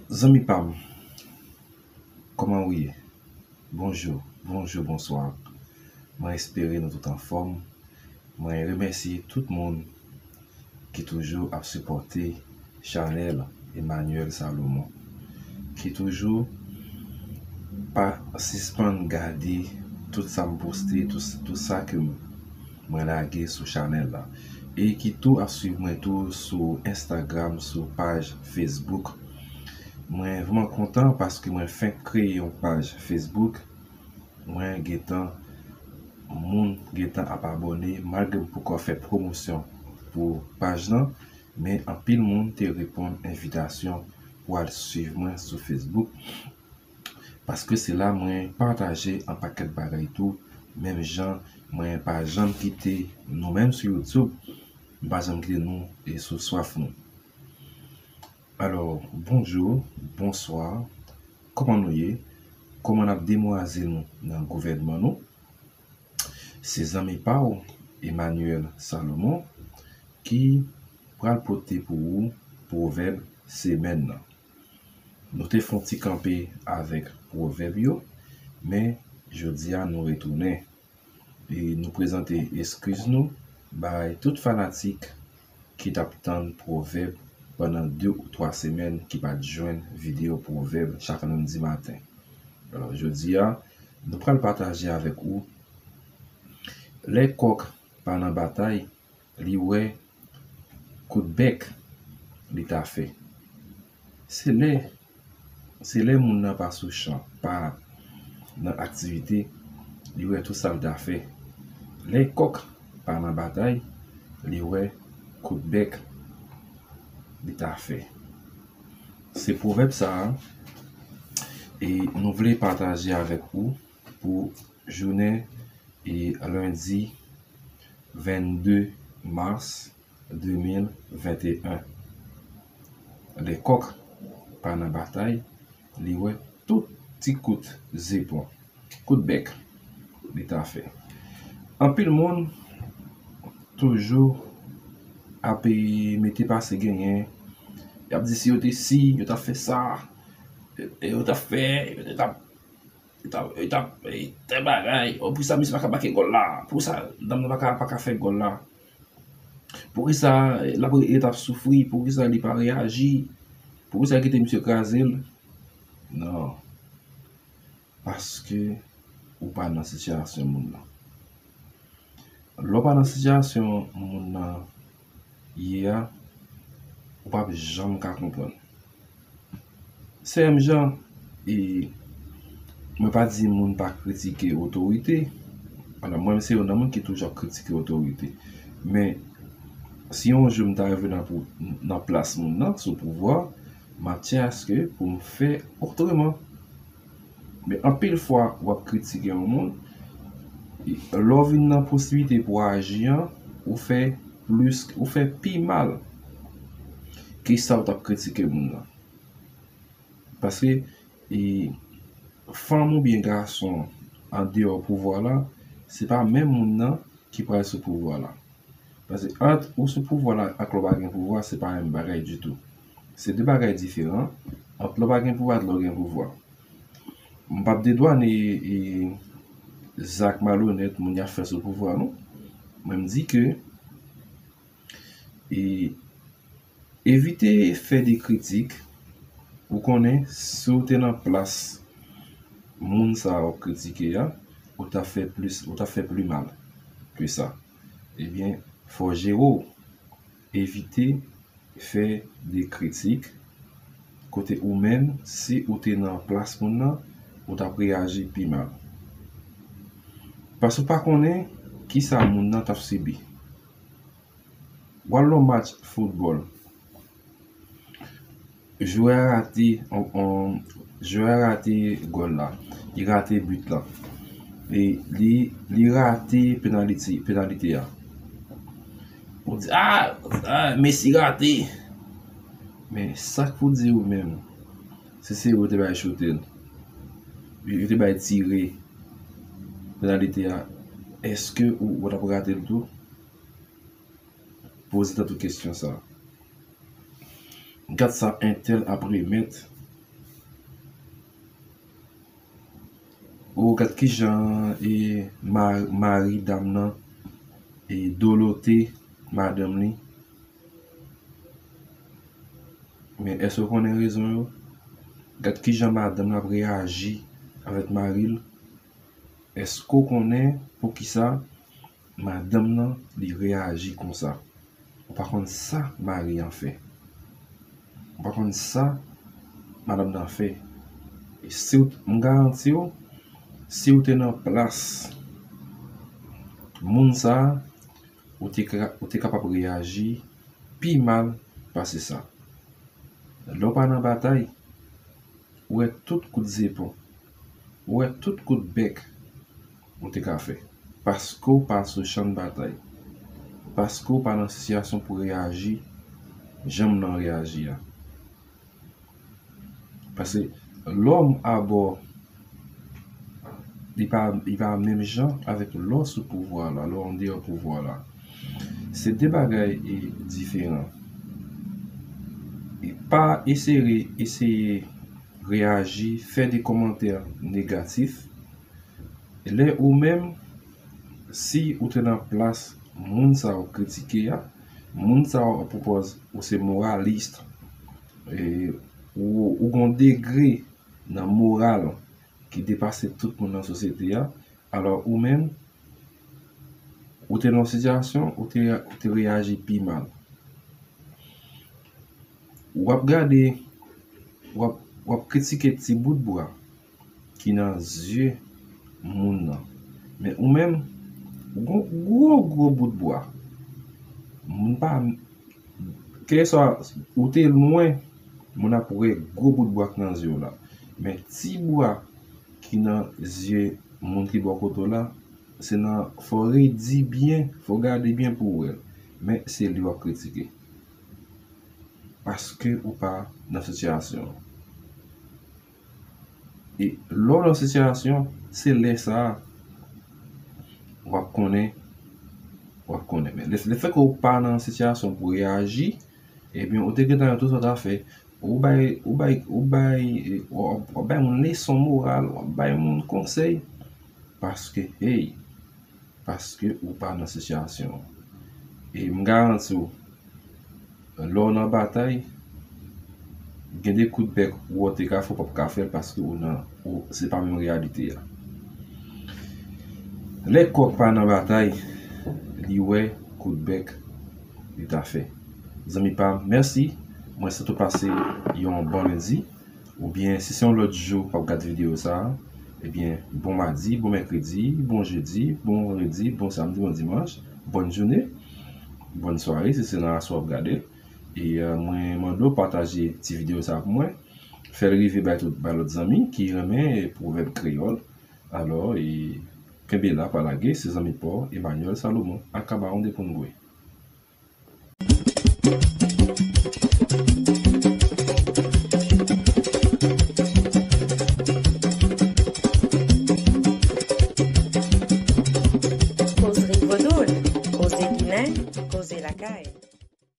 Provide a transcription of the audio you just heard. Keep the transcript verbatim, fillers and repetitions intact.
Zanmi pa m, kòman ou ye? Bonjou, bonjou, bonswa. Mwen espere nou tout anfòm. Mwen remèsye tout moun ki toujou ap sipòte chanèl Emmanuel Salomon, ki toujou pa sispann gade tout sa m poste, tout, tout sa ke m, mwen lage sou chanèl la. E ki tou ap swiv mwen tou sou Instagram, sou paj Facebook. Mwen vrèman kontan paske mwen fenk kreye yon paj Facebook. Mwen gentan, moun gentan ap abòne, malgre m poko fè pwomosyon pou paj lan, men anpil moun te reponn envitasyon pou al swiv mwen sou Facebook. Paske se la mwen pataje yon pakèt bagay tou, menm jan mwen pa janm kite nou menm sou YouTube, m pa janm kite nou e sou swaf nou. Alò, bonjou, bonswa, kòman nou ye? Kòman n ap demwaze nou nan gouvènman nou? Se zanmi pa w, Emmanuel Salomon, ki pral pote pou ou pwovèb semèn nan. Nou te fè yon ti kanpe avèk pwovèb yo, men jodi a nou retounen. E nou prezante eskiz nou bay tout fanatik ki t ap tann pwovèb pandan de ou twa semèn ki pa t jwenn videyo pwovèb chak lendi maten. Alò, jodi a, nou pral pataje avèk ou, lè kòk pa nan batay, li wè kout bèk li ta fè. Se lè, se lè moun nan pa sou chan, pa nan aktivite, li wè tout sa l ta fè. Lè kòk pa nan batay, li wè kout bèk li ta fè. Se pwovèb sa a, e nou vle pataje avèk ou pou jounen e lendi vennde mas de mil venteyen. Lè kòk pa nan batay, li wè tout ti kout zepon, kout bèk li ta fè. Anpil moun toujou ap mete pase genyen, y ap di si yo te si, yo t ap fè sa, e yo t ap fè, yo t ap Li t ap, li t ap, e, tèl bagay. O, poukisa misye pa ka make gòl la? Poukisa dam nan pa ka, pa ka fè gòl la? Poukisa, e, l ap, li t ap soufri? Poukisa li pa reyaji? Poukisa l kite misye kraze l? Non. Paske ou pa nan sitiyasyon moun nan. Lè w pa nan sitiyasyon moun nan ye a, ou p ap janm ka konprann. Se menm jan, e, mwen pa di moun pa kritike otorite. Alò, mwen menm se youn nan moun ki toujou ap kritike otorite. Men, si yon jou m ta rive nan pou, nan plas moun nan, sou pouvwa, m ap tchèske pou m fè otreman. Men anpil fwa, w ap kritike yon moun, e lè w vin nan posiblite pou w aji an, ou fè plis, ou fè pi mal ke sa w t ap kritike moun nan. Paske, e, fanm oubyen gason andeyò pouvwa la, se pa menm moun nan ki pral sou pouvwa la. Paske ant ou sou pouvwa la ak lè w pa gen pouvwa, se pa menm bagay ditou. Se de bagay diferan ant lè w pa gen pouvwa ak lè w gen pouvwa. M p ap dedwane, e, zak malonèt moun y ap fè sou pouvwa, non. Mwen, m di ke, e, evite fè de kritik. Ou konnen, si w te nan plas moun sa a w ap kritike a, ou t ap fè plis, ou t ap fè pli mal ke sa. Ebyen, fò w jere w. Evite fè de kritik kote ou menm, si ou te nan plas moun nan, ou t ap reyaji pi mal. Paske w pa konnen kisa moun nan t ap sibi. W al nan match foutbòl. Jwè a rate, on, on, jwè a rate gòl la. Li rate but la. E li, li rate penaliti, penalite a. Ou di, ah, ah, Messi rate. Men sa k pou di ou menm, si se ou te bay choute l, yo te bay tire penalite a, èske ou, ou t ap rate l tou? Poze tèt ou kesyon sa. Gad sa entèl ap remèt O, gad kijan e ma- mari dam nan e dolote madanm li. Men èske w konnen rezon yo? Gad kijan madanm nan ap reyaji avèk mari l. Èske w konnen poukisa madanm nan li reyaji konsa? Ou pa konn sa mari an fè. Ou pa konn sa madanm nan fè. E si w, m garanti w, si w te nan plas moun sa a, ou te ka- ou te kapab reyaji pi mal pase sa. Lè w pa nan batay, ou wè tout kout zepon, ou wè tout kout bèk ou te ka fè. Paske w pa sou chan batay. Paske w pa nan sitiyasyon pou reyaji jan m nan reyaji a. Paske lè w abò, li pa, li pa menm jan avèk lè w sou pouvwa la, lè w andeyò pouvwa la. Se de bagay e diferan. E pa eseye, eseye reyaji, fè de kòmantè negatif. Lè ou menm, si ou te nan plas moun sa ou kritike a, moun sa ou pwopòz ou se moralis, e, ou, ou gon degre nan moral ki depase tout moun nan sosyete a, alò ou menm, ou te nan yon sitiyasyon, ou te, ou te reyaji pi mal. W ap gade, w ap, w ap kritike ti bout bwa ki nan zye moun nan. Men ou menm, ou gon gwo, gwo bout bwa. Moun pa, kèlkeswa ou te lwen, moun ap wè gwo bout bwa ki nan zye w la. Men ti bwa ki nan zye moun ki bò kote w la, se nan, fò w redi byen, fò w gade byen pou w wè l. Men se li w ap kritike. Paske ou pa nan sitiyasyon. E lè w nan sitiyasyon, se lè sa a w ap konnen, w ap konnen. Men le, lefètke ou pa nan sitiyasyon pou reyaji, ebyen, ou te gentan wè tout sa w ta fè. Ou bay, ou bay, ou bay, e, w ap, w ap bay moun leson moral, w ap bay moun konsèy. Paske, hey, paske ou pa nan sitiyasyon an. E m garanti w, lè w nan batay, gen de kout bèk ou te ka fè, ou p ap ka fè l paske ou nan, ou, se pa menm reyalite a. Lè kòk pa nan batay, li wè kout bèk li ta fè. Zanmi pa m, mèsi. Mwen swete w pase yon bon lendi. Oubyen, si se yon lòt jou w ap gade videyo sa a, ebyen, bon madi, bon mèkredi, bon jedi, bon vandredi, bon samdi, bon dimanch, bòn jounen, bòn sware, si se nan aswè w ap gade l. E, euh, mwen mande w pataje ti videyo sa a pou mwen. Fè l rive bay tout, bay lòt zanmi ki renmen pwovèb kreyòl. Alò, e, kenbe la, pa lage, se zanmi pa w, Emmanuel Salomon, aka Bawon de Pongwe.